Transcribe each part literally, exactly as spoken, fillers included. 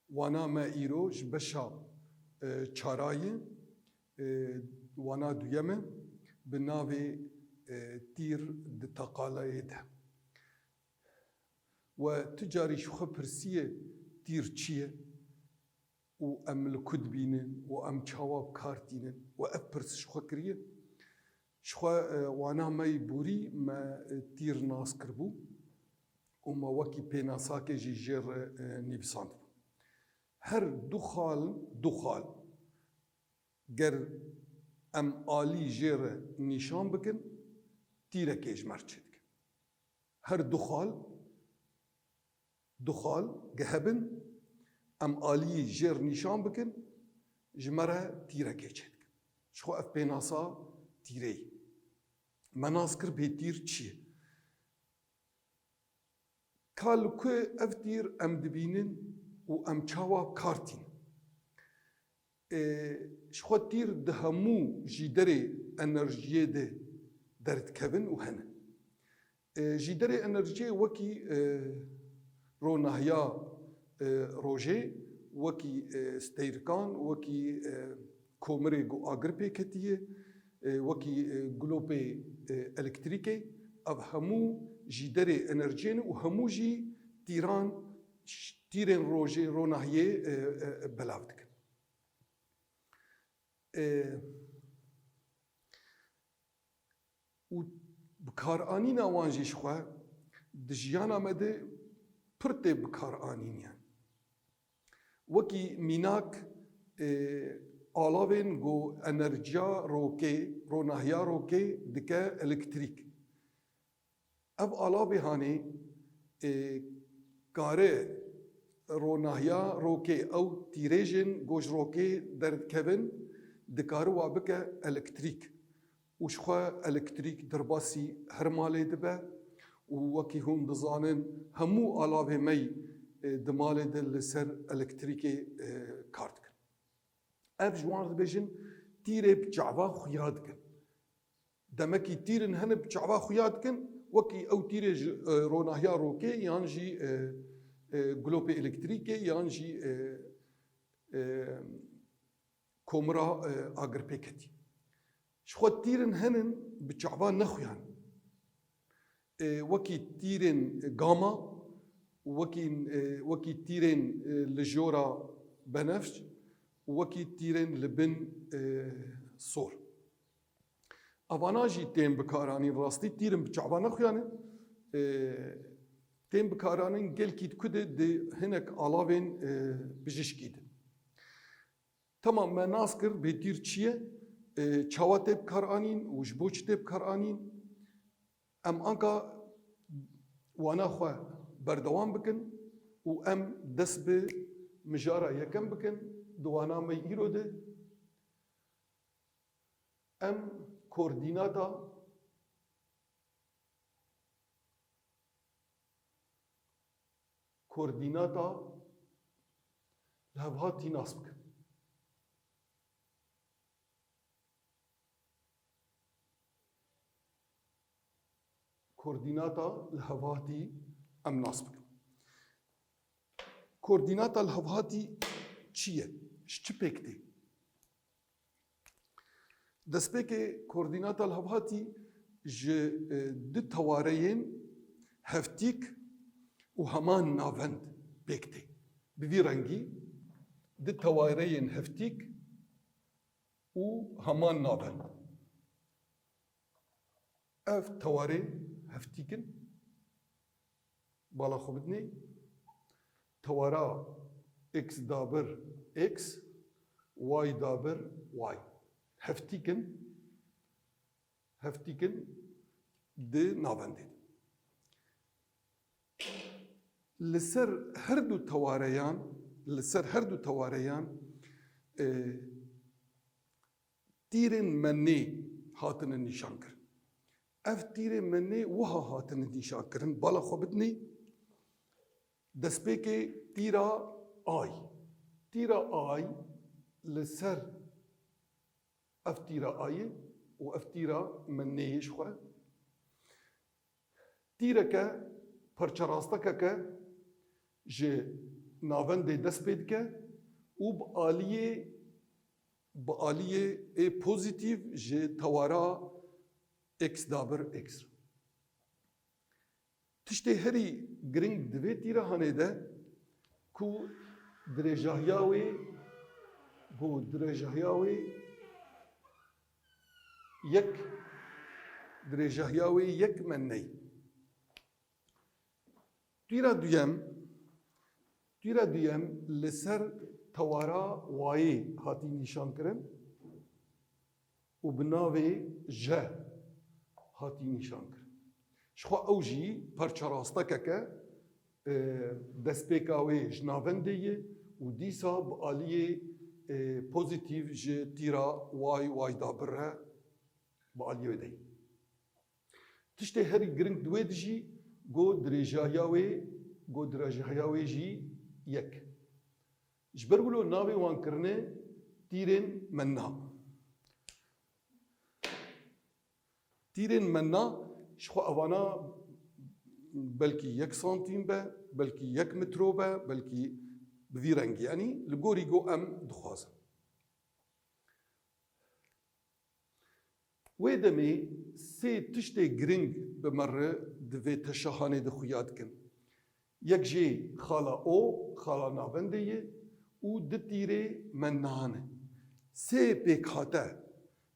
Wana me îro ji beşa, e, çarayê, e, wana duyeme bi navê, e, Tîr di teqalayê de. We tu carî ji xwe pirsiye tîr çi ye? Û em li ku dibînin û em çawa bi kar tînin? We ev pirs ji xwe kiriye? Ji xwe, e, wana me yî borî me, e, tîr nas kiribû û me wekî pênasakê jî jê re, e, nivîsandibû. Her du xal, du xal ger em alî jê re nîşan bikin, tîrekê ji me re çêdike. Her du xal, du xal ge hebin, em aliyî jê re nîşan bikin, ji me re tîrekê çêdikin. Ji xwe ev pênasa tîrê ye. Me nas kir bê tîr çi ye? Ka li ku ev tîr em dibînin û em çawa bi kar tînin? E, ji xwe tîr di hemû jîderê enerjiyê de derdikevin û hene. E, jîderê enerjiyê wekî, e, ronahiya, e, rojê, wekî, e, steyrikan, wekî, e, komirê ku agir pê ketiye, e, wekî, e, glopê, e, elektrîkê, ev hemû jîderê enerjiyê ne û hemû jî tîran, ş-, tîrên rojê, ronahiyê, e, e, belav dikin. E, û bikaranîna wan jî ji xwe di jiyana me de pir tê bikaranîn yani. Wekî mînak, e, alavên ku enerjiya rokê, ronahiya rokê dike elektrîk. Ev alavê hanê, e, kare ronahiya rokê, ew tîrêjên ku ji rokê derdikevin, dikare wa bike elektrîk. Û ji xwe elektrîk derbasî her malê dibe û wekî hûn dizanin, hemû alavê me yî, e, di malê de li ser elektrîkê, e, kar dikin. Ev ji wan re dibêjin tîrê bi çava xuya dikin. Demekî tîrin hene bi çava xuya dikin, wekî ew tîrê ji, e, ronahiya rokê yan jî, e, e, glopê elektrîkê yan jî, e, e, komira, e, agirpêketî. Ji xwe tîrin henin bi çava nexuyan. E, wekî tîrên gama, wekî, e, wekî tîrên, e, li jora benefş û wekî tîrên li bin, e, sor. Evana jî tên bikaranîn, rastî tîrin bi çava nexuyanin, e, tên bikaranîn gelkî di ku de di hinek alavên, e, bijîşkî de. Temam, me nas kir bê tîr çi ye, e, çawa tê bikaranîn û ji bo çi tê bikaranîn. Em anka wana xwe berdewam bikin û em dest bi mijara yekem bikin di wana me îro de. Em koordînata, koordînata lihevhatî nas bikin. Koordînata lihevhatî em nas bikin. Koordînata lihevhatî çi ye? Ji çi pêk tê? Destpêkê koordînata lihevhatî ji, e, du tewareyên heftîk û heman navend pêk tê. Bi vî rengî du tewareyên heftîk û heman navend. Ev tewarê heftîk in. Bala xwe bidinê. Tewara x dabir x, y dabir y. Heftîk in, heftîk in di navendê de. Li ser her du tewareyan, li ser her du tewareyan, e, tîrên menê hatine nîşankirin. Ev tîrên menê wiha hatine nîşankirin. Bala xwe bidinê, destpêkê tîra ay. Tîra ay li ser ev tîra ayê û ev tîra menê yê ji xwe. Tîreke, perçerastekeke ji navendê dest pê dike û bi aliyê, bi aliyê ê pozîtîf ji tewara x dabir x. Tiştê herî giring di vê tîra hanê de ku dirêjahiya wê, ku dirêjahiya wê yek, dirêjahiya wê yek menney. Tîra duyem, tîra duyem li ser tewara wayê hatî nîşan kirin û bi navê J hatî nîşan kirin. Ji xwe ew jî parçerastekek e, e, destpêka wê ji navendê ye û dîsa bi aliyê, e, pozîtîf ji tîra y, y dabir re bi aliyê wê de ye. Tiştê herî giring di wê de jî go dirêjahiya wê, go dirêjahiya wê jî yek. Ji ber wilo navê wan kirine tîrên menna. Tîrên menna ji xwe evana belkî yek santîm be, belkî yek metro be, belkî bi vî rengî. Yanî li gorî go em dixwazin. Wê demê sê tiştê giring bi me re di vê teşahanê de xuya dikin. Yek jê xala O, xala navendê ye û di tîrê me nane. Sê pêkhate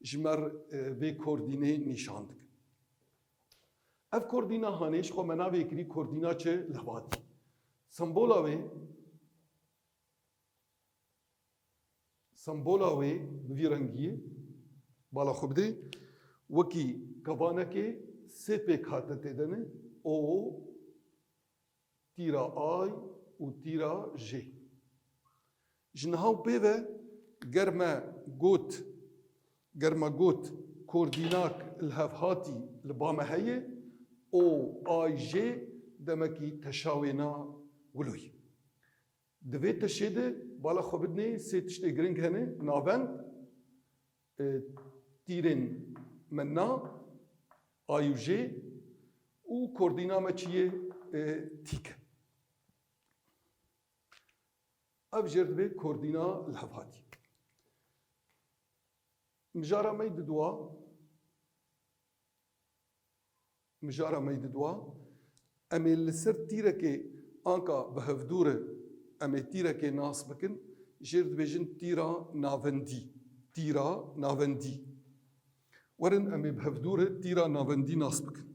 ji me re, e, vê koordînê nîşan dikin. Ev koordîna hanê ji xwe me navê kirî koordîna çi? Lihvatî. Sembola wê, sembola wê bi vî rengî ye. Bala xwe bidê. Wekî kevanekê sê pêkhate tê de ne. O, tîra ay û tîra jê. Ji niha û pê ve ger me got, ger me got koordînak lihevhatî li ba me heye, o, ay, jê, demekî teşa wê na wilo ye. Di vê teşê de bala xwe bidinê sê tiştê giring hene, navend, e, tîrên me na, ay û jê û koordîna me çi ye, e, tîk e. Ev jêr dibe koordîna lihevhatî. Mijara me yê didwa, mijara me yê didwa, em ê li ser tîrekê anka bi hevdû re em ê tîrekê nas bikin, jêr dibêjin tîra navendî. Tîra navendî. Werin em ê bi hevdû re tîra navendî nas bikin.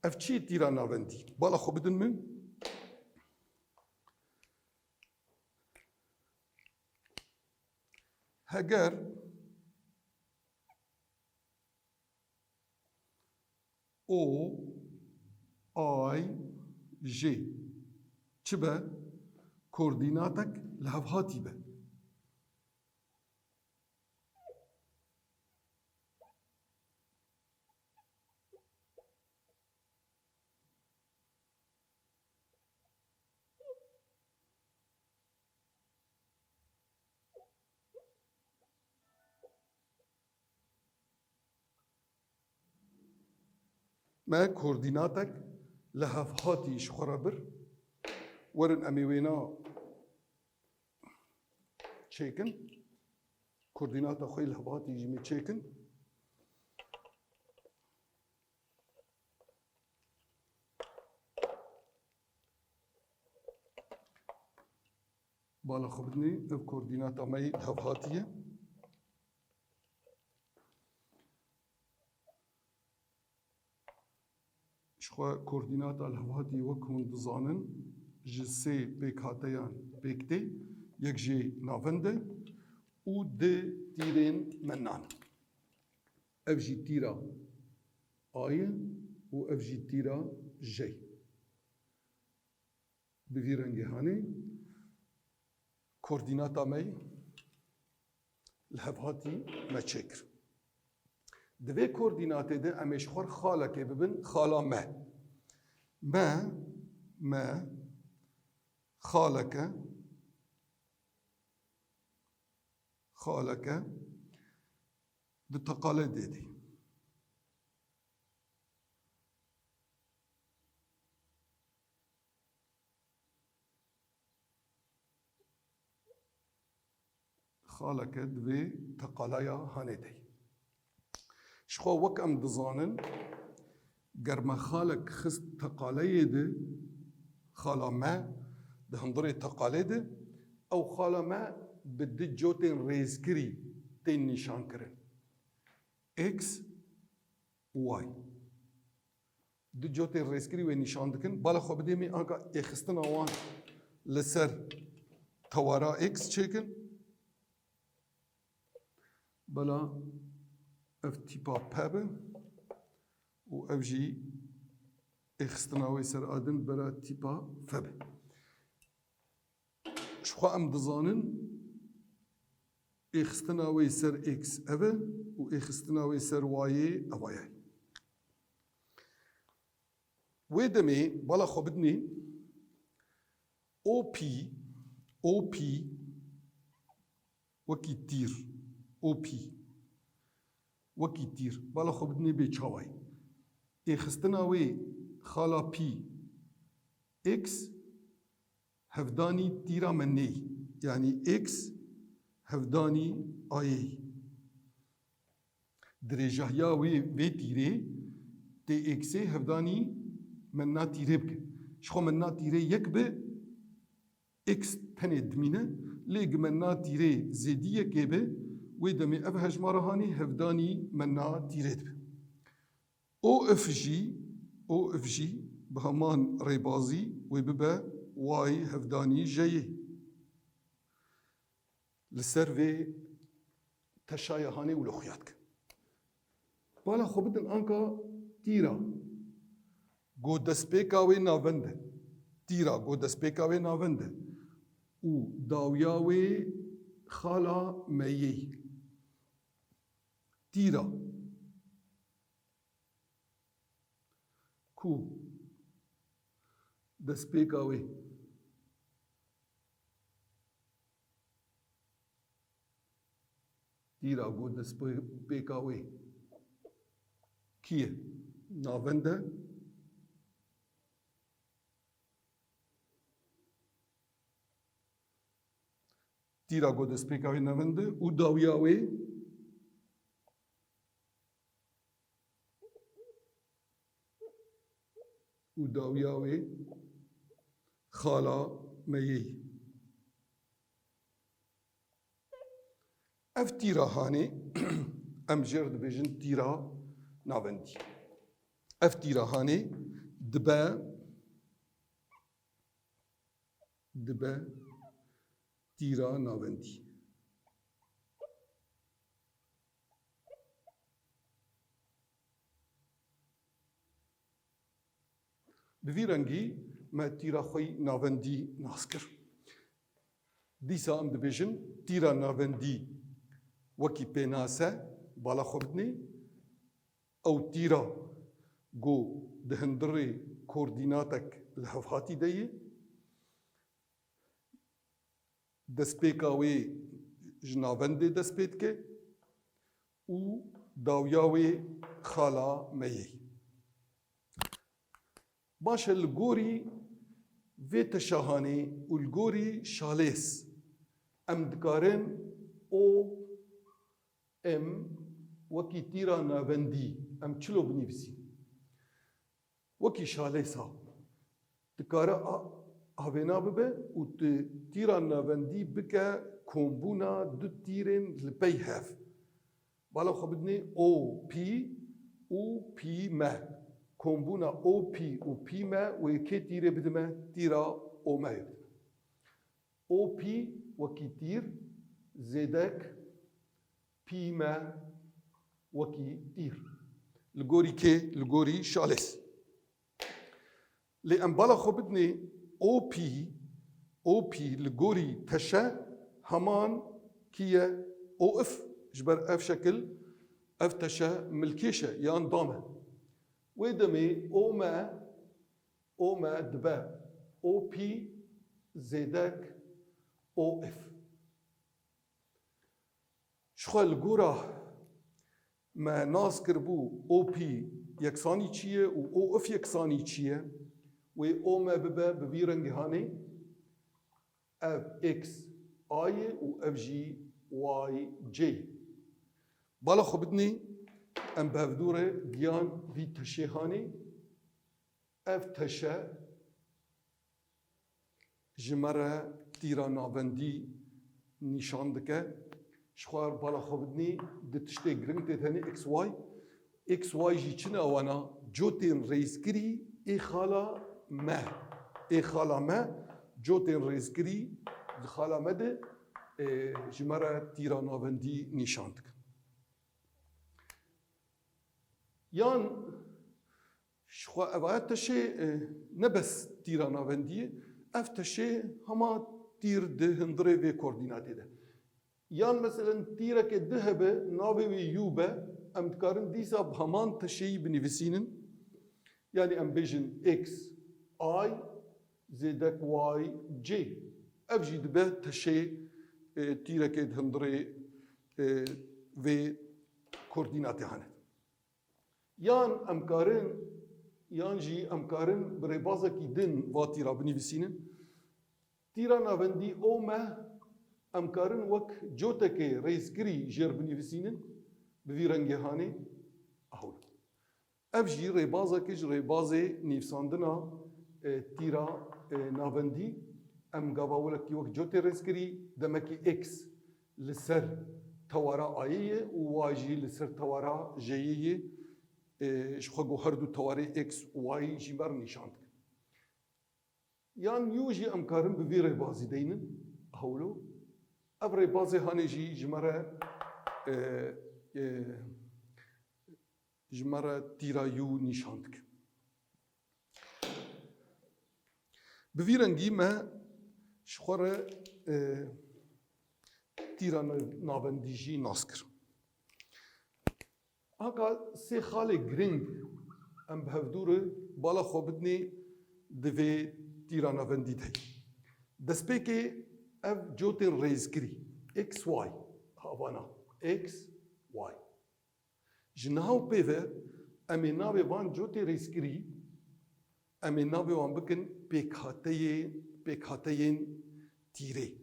Ev çi ye tîra navendî? Bala xwe bidin min. Heger O, ay, jê çi be? Koordînatek lihevhatî be. Me koordînatek lihevhatî ji xwe re bir. Werin em ê wêna çêkin. Koordînata xwe lihevhatî jî me çêkin. Bala xwe bidinê, ev koordînata me yê lihevhatî ye. Ji xwe koordînata lihevhatî wek hûn dizanin, ji sê pêkhateyan pêk tê, yek jê navend e û di tîrên menan. Ev jî tîra A ye û ev jî tîra J ye. Bi vî rengê hanê koordînata me yê lihevhatî me çêkir. Di vê koordînatê de em ê ji xwe re xalekê bibin, xala me. Me, me, xaleke, xaleke, di teqalê dê de. Xaleke di vê teqalaya hanê de. Ji xwe wek em dizanin, ger me xalek xist teqaleyê de, xala me di hundirê teqalê de, ew xala me bi du cotên rêzkirî tên nîşankirin. X û Y. Du cotên rêzkirî wê nîşan dikin. Bala xwe bidê me anka êxistina wan li ser tewara X çêkin. Bela ev tîpa P be û ev jî êxistina wê ser a din bera tîpa F be. Ji xwe em dizanin êxistina wê ser X ev e û êxistina wê ser Y ê ev ye. Wê demê bala xwe bidinê, O P, O P wekî tîr, O P wekî tîr. Bala xwe bidinê bê çawayî. Êxistina wê xala P X hevdanî tîra me neyî. Yanî X hevdanî ayê. Dirêjahiya wê, vê tîrê tê X ê hevdanî mena tîrê bike. Ji xwe mena tîrê yek be, X tenê dimîne, lê gi mena tîrê zêdî yekê be, wê demê ev hejmara hanê hevdanî mena tîrê dibe. O F jî, O F jî bi heman rêbazî wê bibe Y hevdanî J'yê. Li ser vê teşaya hanê wilo xuya dike. Bala xwe bidin anka tîra go destpêka wê navend e. Tîra go destpêka wê navend e. Û dawiya wê xala meyê. Tîra ku destpêka wê, tîra ku destpêka wê kî ye? Navend e. Tîra ku destpêka wê navend e û dawiya wê, û dawiya wê xala meyê. Ev tîra hanê, em jê re dibêjin tîra navendî. Ev tîra hanê dibe, dibe tîra navendî. Bi vî rengî me tîra xwe yî navendî nas kir. Dîsa em dibêjin tîra navendî wekî pênase bala xwe bidinê. Ew tîra ku di hundirê koordînatek li hevhatî de ye, destpêka wê ji navendê dest pê dike û dawiya wê xala meyê. Baş e, li gorî vê teşahanê û li gorî şalês em dikarin O M wekî tîra navendî em çilo binivîsîn. Wekî şalêsa dikare a-, avêna bibe û tu tîra navendî bike kombûna du tîrên li pey hev. Bala xwe bidinê O P û P M. Kombûna O P û P M wê kê tîrê bidime? Tîra O M yê bidime. O P wekî tîr, zêdek, P M wekî tîr. Li gorî kê? Li gorî şalês. Lê em bala xwe bidinê O P, O P li gorî teşe heman kî ye? O F, ji ber ev şekil, ev teşe milkêş e yan dam e. Wê demê O M, O M dibe O P zêdek O F. Ji xwe li gora Me nas kiribû O P yeksanî çi ye û O F yeksanî çi ye? Wê O me bibe bi vî rengê hanê. Ev X A ye û ev jî Y C. Bala xwe bidinê, em bi hevdû re giyan vî teşê hanê. Ev teşe ji me re tîra navendî nîşan dike. Ji xwe bala xwe bidinî, di tiştê giring tê tenê X Y. X Y jî çi ne wana? Cotên rêzkirî ê xala me. Ê xala me, cotên rêzkirî di xala me de, e, ji me re tîra navendî nîşan dikin. Yan Ji xwe ev aya teşê, e, ne bes tîra navendî ye, ev teşê hema tîr di hundirê vê koordînatê de. Yan meselen tîreke di hebe, navê wê U be, em dikarin dîsa bi heman teşeyî binivîsînin. Yanî em bêjin X I zêdek Y C. Ev jî dibe teşê, e, tîreke di hundirê, e, vê koordînatê hane. Yan em karin, yan jî em karin bi rêbazekî din va tîra binivîsînin. Tîra navendî O M E em karin wek cotekê rêzkirî jêr binivîsînin, bi vî rengê hanê. Ew. Ev jî rêbazekê ji rêbazê nivîsandina, e, tîra, e, navendî. Em gava welekî wek cotê rêzkirî, demekî X li ser tewara A'yê ye û Y jî li ser tewara J'yê ye. E, ji xwe got her du tewarê X û Y jî me re nîşan dikin. Yan U jî em karin bi vî rêbazî deynin, hewlo. Ev rêbazê hanê jî ji me re, e, e, ji me re tîra U nîşan dike. Bi vî rengî me ji xwe re, e, tîra na-, navendî jî nas kir. Anka sê xalê giring em bi hevdû re bala xwe bidinê di vê tîra navendî de. Destpêkê ev cotên rêzkirî, X Y, havana, X Y. Ji niha û pê ve em ê navê van cotê rêzkirî, em ê navê wan bikin pêkhateyê, pêkhateyên tîrê.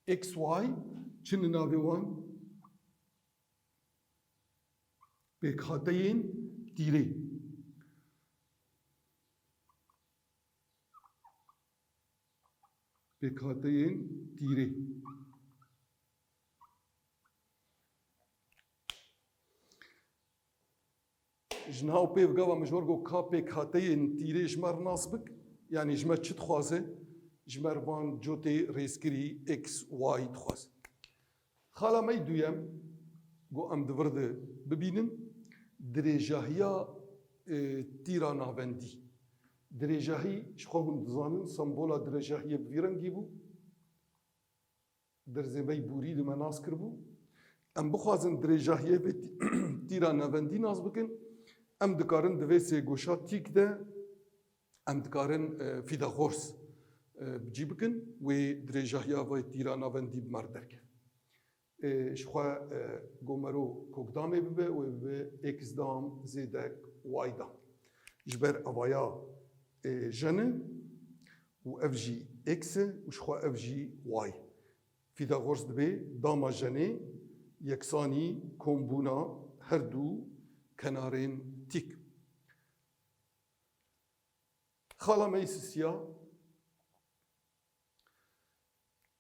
X Y çi ne navê wan? Pêkhateyên tîrê. Pêkhateyên tîrê. Ji niha û pê gava min ji we re got ka pêkhateyên tîrê ji me re nas bik, yanî ji me çi dixwaze, ji me re van cotê rêzkirî X Y dixwaze. Xala me yî duyem, got em di vir de bibînin, dirêjahiya, e, tîra navendî. Dirêjahî, ji xwe hûn dizanin, sembola dirêjahiyê bi vî rengî bû. Derzê me yî borî li me nas kiribû. Em bixwazin dirêjahiyê vê tî-, tîra navendî nas bikin, em dikarin di vê sê goşa tîk de, em dikarin, e, Fîtagors, e, bi cî bikin, wê dirêjahiya vê tîra navendî bi me re derkeve. E, ji xwe, e, gomero kokdamê bibe, wê bibe X dam zêdek Y dam. Ji ber evaya, e, jene û ev jî X e û ji xwe ev jî Y. Fîtagors dibê dama jenê yeksanî kombûna her du kenarên tîk. Xala me yî sisiya,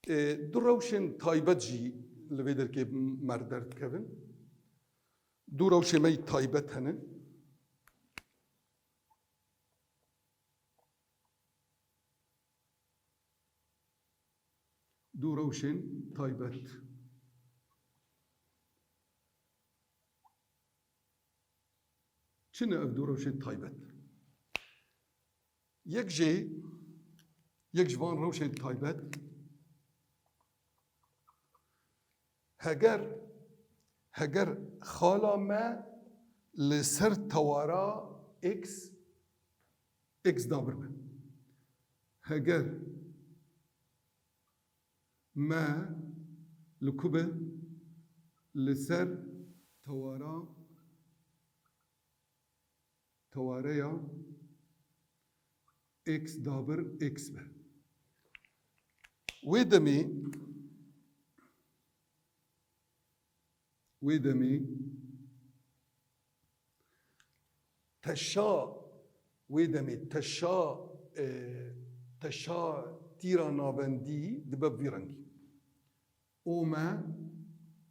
e, du rewşên taybet jî li vê derkê me re derdikevin. Du rewşê me yî taybet hene. Du rewşên taybet. Çi ne ev du rewşên taybet? Yek jê, yek ji van rewşên taybet, heger, heger xala me li ser tewara X, X dabir be. Heger me li ku be? Li ser tewara, tewareya x dabir x be. Wê demê, wê demê teşa, wê demê teşa, e, teşa tîra navendî dibe bi vî rengî. Ome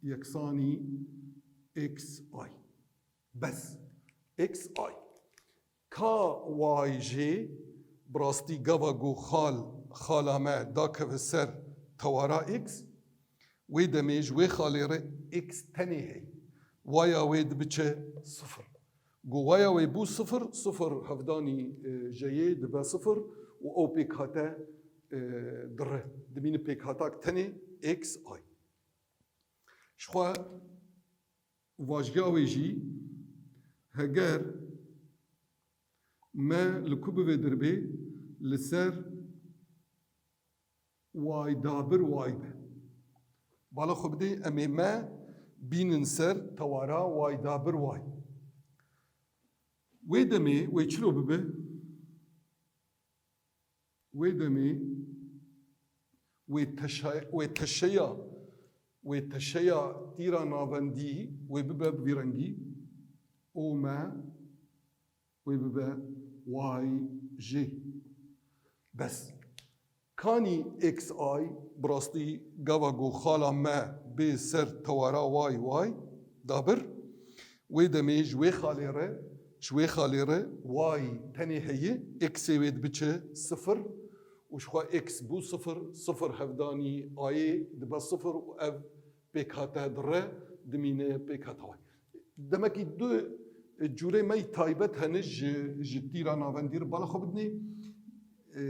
yeksanî x i. Bes. X i. Ka y j bi rastî gava ku xal, xala me dakeve ser tewara x, wê demê ji wê xalê re x tenê heye. Waya wê dibiçe sifir. Ku waya wê bû sifir, sifir hevdanî, e, jeyê dibe sifir û ew pêkhate, e, dire. Dimîne pêkhatak tenê x i. Ji xwe vajya wê jî, heger me li ku bivê dirbê, li ser y dabir y be. Bala xwe bidê, em ê me bînin ser tewara y dabir y. Wê demê wê çilo bibe? Wê demê wê teşe-, wê teşeya, wê teşeya tîra navendî wê bibe bi vî rengî. Ome wê bibe y j. Bes. Kanî x i bi rastî gava ku xala me bê ser tewara y y dabir, wê demê ji wê xalê re, ji wê xalê re y tenê heye, xê wê dibiçe sifir û ji xwe x bû sifir, sifir hevdanî ayê dibe sifir û ev pêkhate dire, dimîne pêkhata y. Demekî du curê me yî taybet hene ji, ji tîra navendî re. Bala xwe bidinê, e,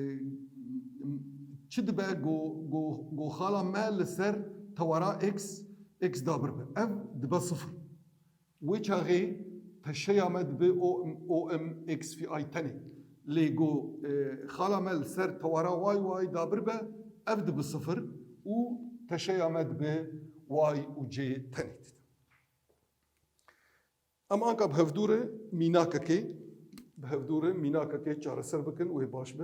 çi dibe ku, ku, ku xala me li ser tewara x, x dabir be? Ev dibe sifir. Wê çaxê teşeya me dibe o, o m x fi ay tenê. Lê ku, e, xala me li ser tewara y, y dabir be, ev dibe sifir û teşeya me dibe y û c tenê. Em anka bi hevdû re mînakekê, bi hevdû re mînakekê çareser bikin, wê baş be.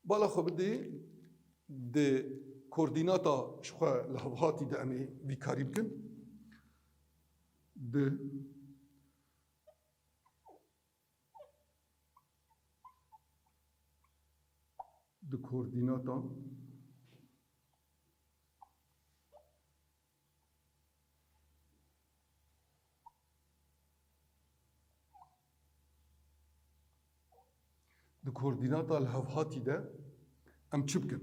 Bala xwe bidê, di koordînata ji xwe li hevhatî de em ê vî karî bikin. Di Di koordînata, di koordînata li hevhatî de em çi bikin?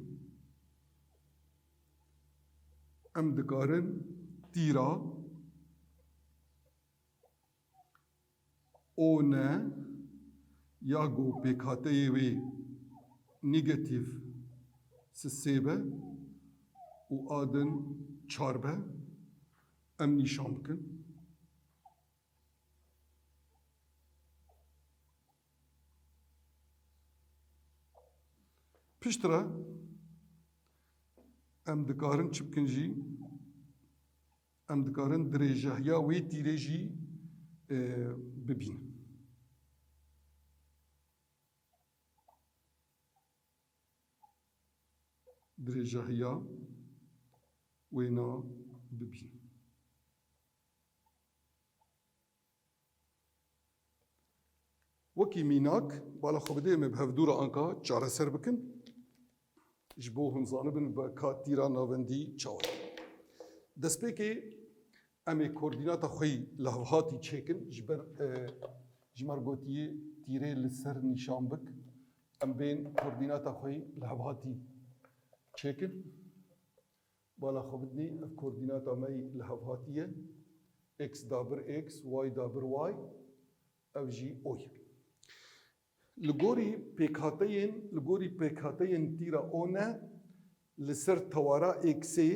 Em dikarin tîra O N ya ku pêkhateyê wê negatîf sisê be û a din çar be, em nîşan bikin. Piştre em dikarin çi bikin jî? Em dikarin dirêjahiya wê tîrê jî, e, bibînin. Dirêjahiya wêna bibînin. Wekî mînak, bala xwe bidê, em ê bi hevdû re anka çareser bikin. Ji bo hûn zanibin be ka tîra navendî çawa ye. Destpêkê em ê koordînata xwe yî li hevhatî çêkin. Ji ber, e, ji me re gotiye tîrê li ser nîşan bik. Em bên koordînata xwe yî li hevhatî çêkin. Bala xwe bidinî, ev koordînata me yî li hevhatî ye. X dabir x, y dabir y, ev jî O ye. Li gorî pêkhateyên, li gorî pêkhateyên tîra O N li ser tewara xê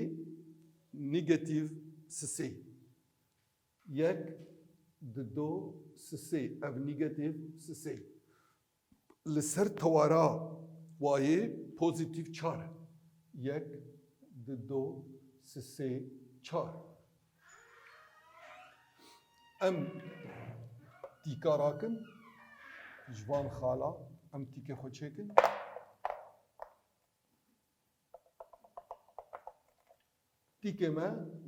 negatîf sisê. Yek, dido, sisê, ev negatîf sisê. Li ser tewara wayê pozîtîf çar e. Yek, dido, sisê çar. Em tîka rakin, ji van xala em tîkê xwe çêkin. Tîkê me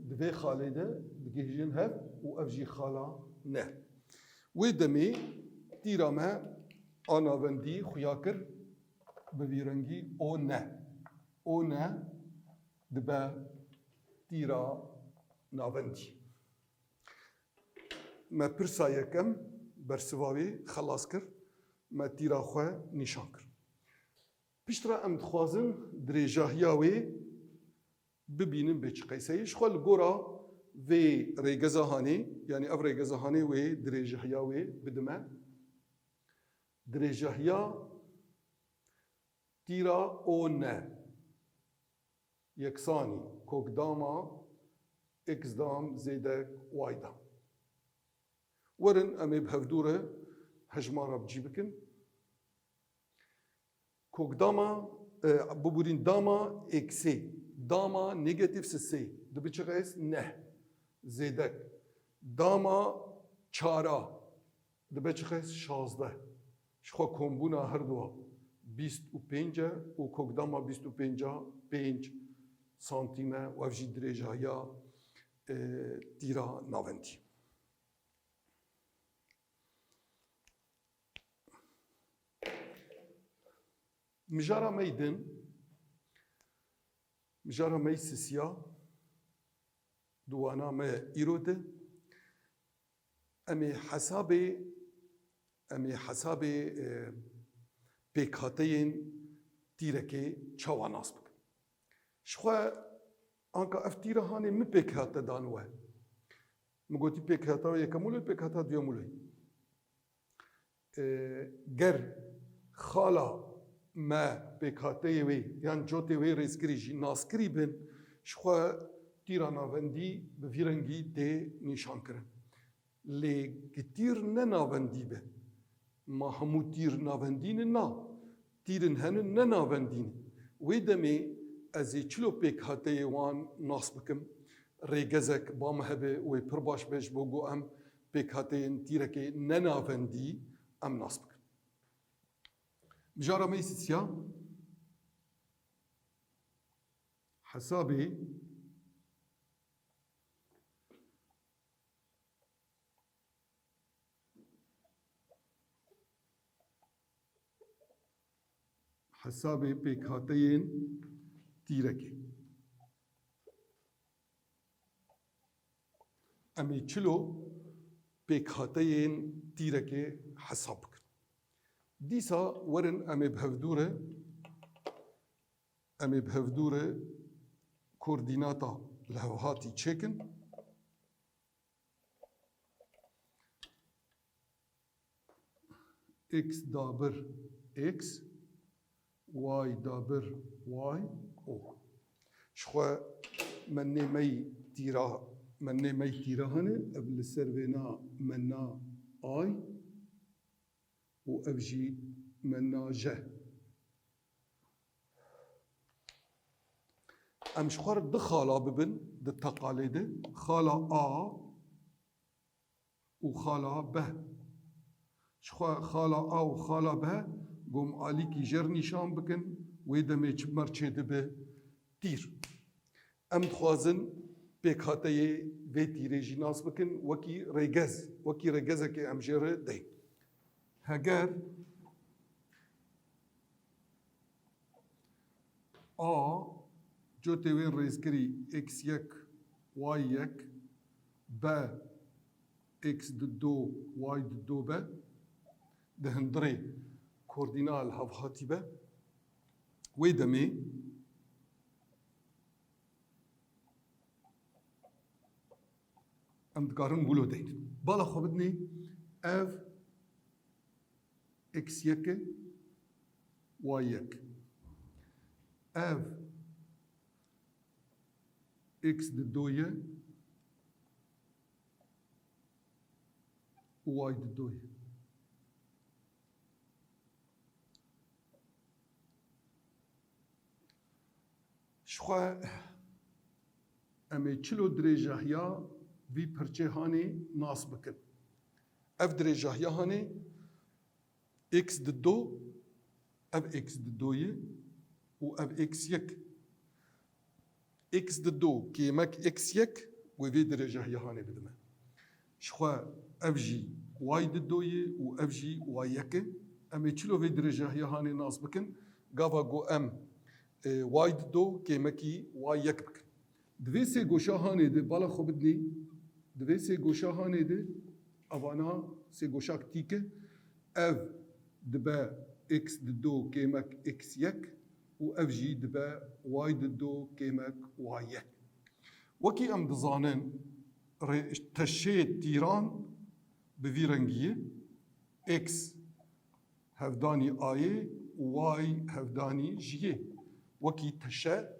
di vê xalê de digihîjin hev û ev jî xala ne. Wê demê tîra me a navendî xuya kir bi vî rengî O ne. O ne dibe tîra navendî. Me pirsa yekem bersiva wê xelas kir, me tîra xwe nîşan kir. Piştre em dixwazin dirêjahiya wê bibînin bê çi qeyseyê. Ji xwe li gora vê rêgeza hanê, yanî ev rêgeza hanê wê dirêjahiya wê bidime. Dirêjahiya tîra O ne yeksanî kokdama x dam zêdek y da. Werin em ê bi hevdû re hejmara bi cî bikin. Kokdama, e, biborîn dama eksê, dama negatif sisê, dibe çiqas neh, zêdek. Dama çara, dibe çiqas şazdeh. Ji xwe kombûna herduwa bîst û pênc e û kokdama bîst û pênc a pênc santîm e û ev jî dirêjahiya, e, tîra navendî. Mijara me yê din, mijara me yê sisiya, di wana me îro de, em ê hesabê, em ê hesabê, e, pêkhateyên tîrekê çawa nas bikin? Ji xwe anka ev tîra hanê min pêkhate dan we. Min gotî pêkhata yekem wilo, pêkhata duyem wilo. E, ger xala me pêkhateyê wê yan cotê wê rêzkirî jî naskirî bin, ji xwe tîra navendî bi vî rengî tê nîşankirin. Lê gi tîr ne navendî be, ma hemû tîr navendî ne? Na. Tîrin hene ne navendî ne. Wê demê ez ê çilo pêkhateyê wan nas bikim? Rêgezek ba me hebe wê pir baş be ji bo ku em pêkhateyên tîrekê ne navendî em nas bikin. Mijara me yê sisiya, hesabê hesabê pêkhateyên tîrekê. Em ê çilo pêkhateyên tîrekê hesab bikin. Dîsa werin em ê bi hevdû re, em ê bi hevdû re koordînata lihevhatî çêkin. X dabir X, Y dabir Y, O. Ji xwe menê me yî tîra, menê me yî tîra hene, ev li ser vêna mena I û ev jî mena J. Em ji xwe re du xala bibin di teqalê de. Xala A û xala B. Ji xwe xala A û xala B gom alîkî jer nîşan bikin, wê demê çi mer çêdibe tîr. Em dixwazin pêkhateyê vê tîrê jî nas bikin, wekî rêgez, wekî rêgezekê em jê re deyn. Heger A cotê wê rêzkirî x yek, y yek, B x di do, y di do be, di hundirê koordîna li hev hatî be, wê demê em dikarin wilo deyn. Bala xwe bidinê, ev x yek e, y yek. Ev x di do ye û y di do ye. Ji xwe Em ê çilo dirêjahiya vî pirçê hanê nas bikin. Ev dirêjahiya hanê x di do, ev x di do ye û ev x yek. X di do kêmek x yek wê vê dirêjahiya hanê bidime. Ji xwe ev jî y di do ye û ev jî y yek e. Em ê çilo vê dirêjahiya hanê nas bikin? Gava ku em, e, y di do kêmekî y yek bikin. Di vê sê goşa hanê de, bala xwe bidinê, di vê sê goşa hanê de, evana sê goşak tîk e, ev dibe x di do kêmek x yek û ev jî dibe y di do kêmek y yek. Wekî em dizanin, rê-, teşê tîran bi vî rengî ye, x hevdanî ayê û y hevdanî jiyê. Wekî teşe,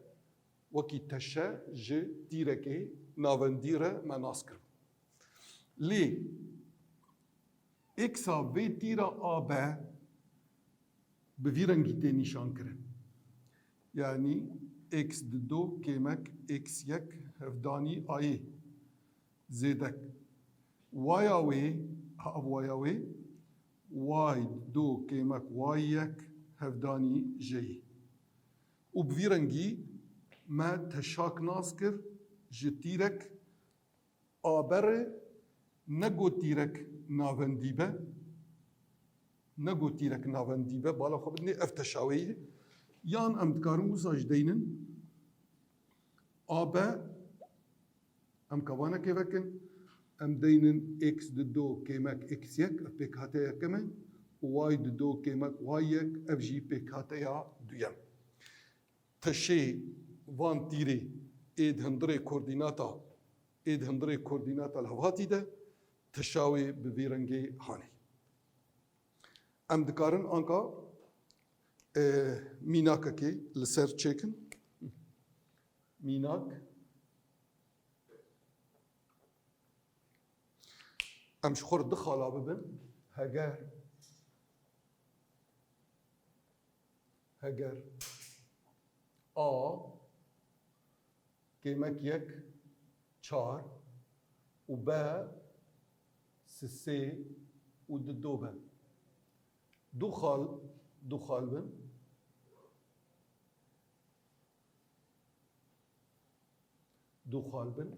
wekî teşe ji tîrekê navendî re me nas kir. Lê x a vê tîra a be bi vî rengî tê nîşankirin. Yanî x di do kêmek x yek hevdanî ayê zêdek. Waya wê, ha, ev waya wê, y di do kêmek y yek hevdanî jeyê. Û bi vî rengî me teşak nas kir ji tîrek a be re, ne ku tîrek navendî be, ne ku tîrek navendî be, bala xwe bidinê, ev teşawê ye. Yan em dikarin wisa jî deynin, a be, em kavanekê vekin, em deynin x di do kêmek x yek, ev pêkhate yekem e, û y di do kêmek y yek, ev jî pêkhateya duyem. Teşê van tîrê ê di hundirê koordînata, ê di hundirê koordînata lihevhatî de teşa wê bi vî rengê hanê. Em dikarin anka, e, mînakekê li ser çêkin. Mînak. Em ji xwe re du xala bibin. Heger, heger A kêmek yek çar û B sisê û di do be. Du xal, du xal bin. Du xal bin.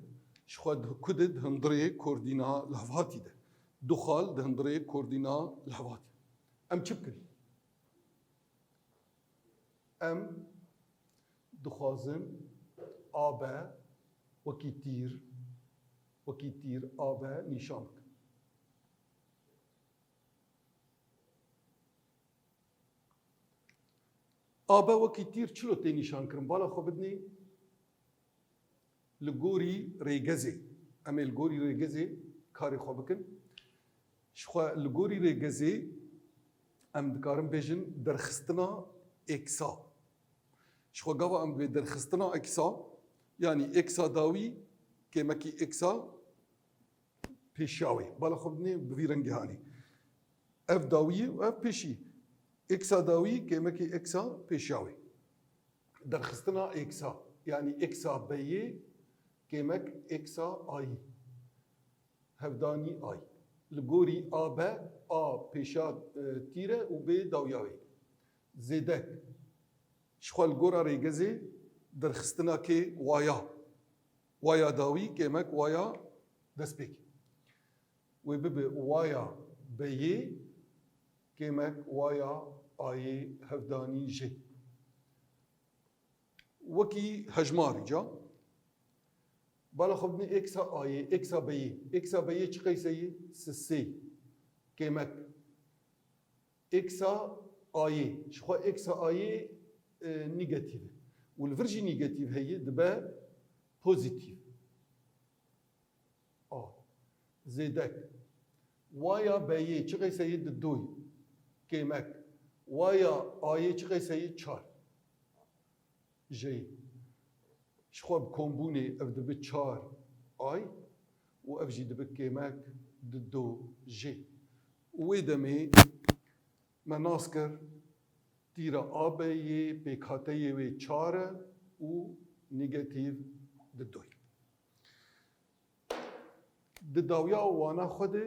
Ji xwe di ku de di hundirê koordîna lihevhatî de. Du xal di hundirê koordîna lihevhatî. Em çi bikin? Em dixwazin A B wekî tîr, wekî tîr A B nîşan bikin. A B wekî tîr çilo tê nîşankirin? Bala xwe bidinê li gorî rêgezê. Em ê li gorî rêgezê karê xwe bikin. Ji xwe li gorî rêgezê em dikarin bêjin derxistina êksa. Ji xwe gava em dibê derxistina êksa, yanî êksa dawî kêmekî êksa pêşiya wê. Bala xwe bidinê bi vî rengê hanê. Ev dawî ye û ev pêşî. Êksa dawî kêmekî êksa pêşiya wê. Derxistina êksa, yanî êksa B'yê kêmek êksa A'yî. Hevdanî A'yî. Li gorî A B, A pêşa, e, tîr e û B dawiya wê. Zêdek. Ji xwe li gora rêgezê derxistina kê waya. Waya dawî kêmek waya destpêkê. Wê bibe waya B'yê kêmek waya A'yê hevdanî jê. Wekî hejmarî ca. Bala xwe bidinê êksa A'yê, êksa B'yê. Êksa B'yê çi qeyse ye? Sisê. Kêmek. Êksa A'yê. Ji xwe êksa A'yê, e, negatîf e. Û li vir jî negatîf heye, dibe pozîtîf. A. Zêdek. Waya B'yê çi qeyse ye? Di doy. Kêmek. Waya A'yê çi qeyse ye? Çar. Jê. Ji xwe bi kombûnê ev dibe çar A'y û ev jî dibe kêmek di do jê. Û wê demê me nas kir tîra A B'yê pêkhateyê wê çar e û negatîf di doy. Di dawiya wana xwe de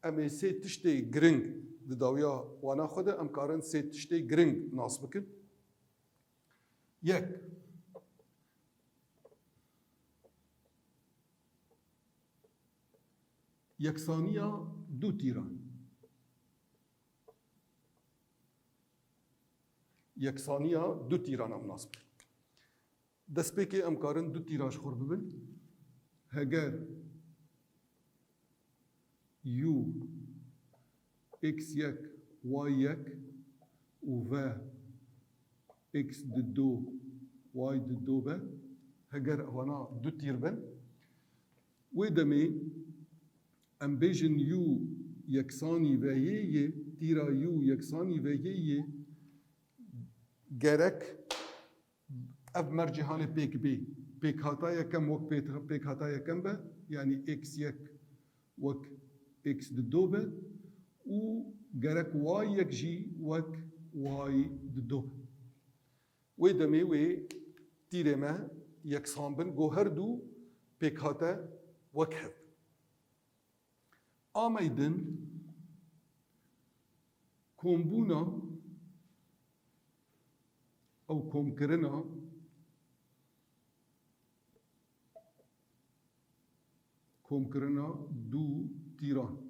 em ê sê tiştê giring, di dawiya wana xwe de em karin sê tiştê giring nas bikin. Yek, yeksaniya du tîran. Yeksaniya du tîran em nas bikin. Destpêkê em karin du tîra ji xwe bibin. Heger u x yek, y yek û v x di do, y di do be, heger evana du tîr bin, wê demê em bêjin u yeksanî veyê yê, tîra u yeksanî veyê yê gerek ev mercê hanê pêk bê. Pêkhata yekem wek pê-, pêkhata yekem be, yanî x yek wek x di do be û gerek y yek jî wek y di do be. Wê demê wê tîrê me yeksan bin, go her du pêkhate wek hev bin. Ameydin kombûna ew komkirina, komkirina du tîran.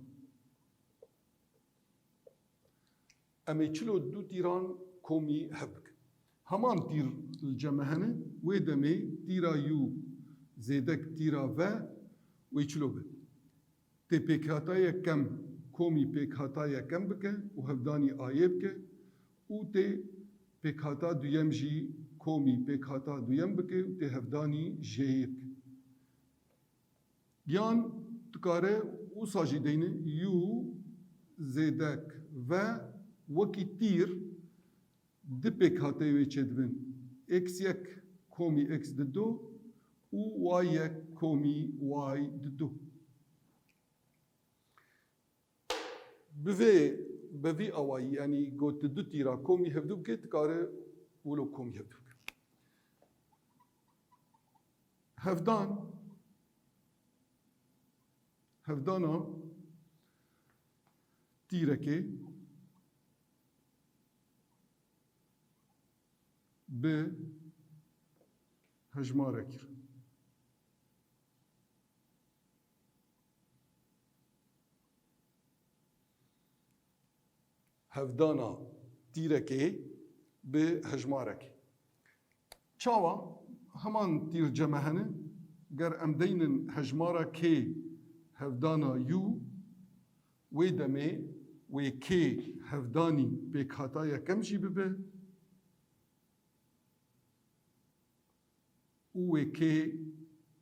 Em ê çilo du tîran komî hev bikin. Heman tîr li cem me hene, wê demê tîra u zêdek tîra v wê çilo be. Tê pêkhata yekem komî pêkhata yekem bike û hevdanî ayê bike û tê pêkhata duyem jî komî pêkhata duyem bike û tê hevdanî jêyê bike. Yan dikare wisa jî deyne u zêdek v wekî tîr di pêkhateyê wê çêdibin. X yek komî x di do û y yek komî y di do. Bi vê, bi vî awayî, yanî got tu du tîra komî hevdu bike, dikare wilo komî hevdu bike. Hevdan, hevdana tîrekê bi hejmarekî. Hevdana tîrekê bi hejmarekê. Çawa? Heman tîr cem me hene, ger em deynin hejmara kê hevdana u, wê demê wê kê hevdanî pêkhata yekem jî bibe û wê kê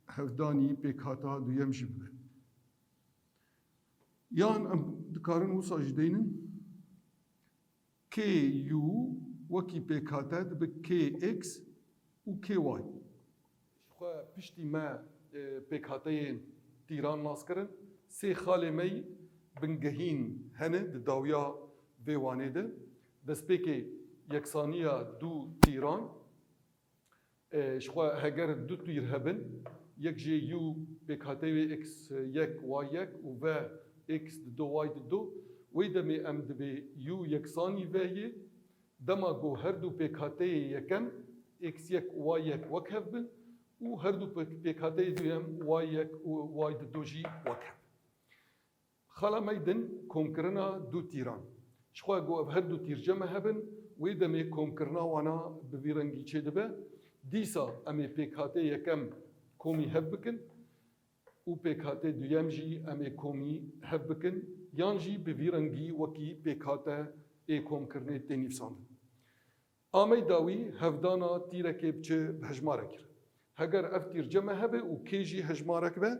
hevdanî pêkhata duyem jî bibe. Yan em dikarin wisa jî deynin, kê u wekî pêkhate dibe kê x û kê y. Ji xwe piştî me, e, pêkhateyên tîran nas kirin, sê xalê me yî bingehîn hene di dawiya vê wanê de. Destpêkê yeksaniya du tîran, e, ji xwe heger du tîr hebin, yek jê u pêkhateyê wê x yek y yek û v x di do y di do, wê demê em divê u yeksanî v yê, dema ku her du pêkhateyê yekem x yek û y yek wek hev bin û her du pêk-, pêkhateyê duyem y yek û y di do jî wek hev. Xala me yî din, komkirina du tîran. Ji xwe ku ev her du tîr cem me hebin, wê demê komkirina wana bi vî rengî çêdibe. Dîsa em ê pêkhatê yekem komî hev bikin û pêkhatê duyem jî em ê komî hev bikin, yan jî bi vî rengî wekî pêkhate ê komkirinê tê nivîsandin. Ameyda wî hevdana tîrekê biçe bi hejmarekî re. Heger ev tîr cem me hebe û kê jî hejmarek be,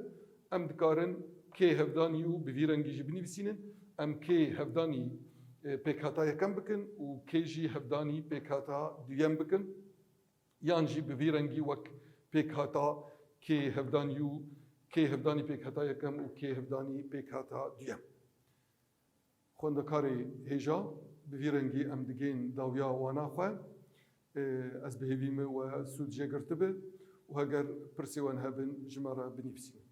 em dikarin kê hevdanî û bi vî rengî jî binivîsînin. Em kê hevdanî, e, pêkhata yekem bikin û kê jî hevdanî pêkhata duyem bikin. Yan jî bi vî rengî wek pêkhata kê hevdanî û kê hevdanî pêkhata yekem û kê hevdanî pêkhata duyem. Xwendekarê hêja, bi vî rengî em digên dawiya wana xwe. Ê, ez bi hêvî me we sûd jê girtibe û heger pirsê wan hebin, ji me re binivîsînin.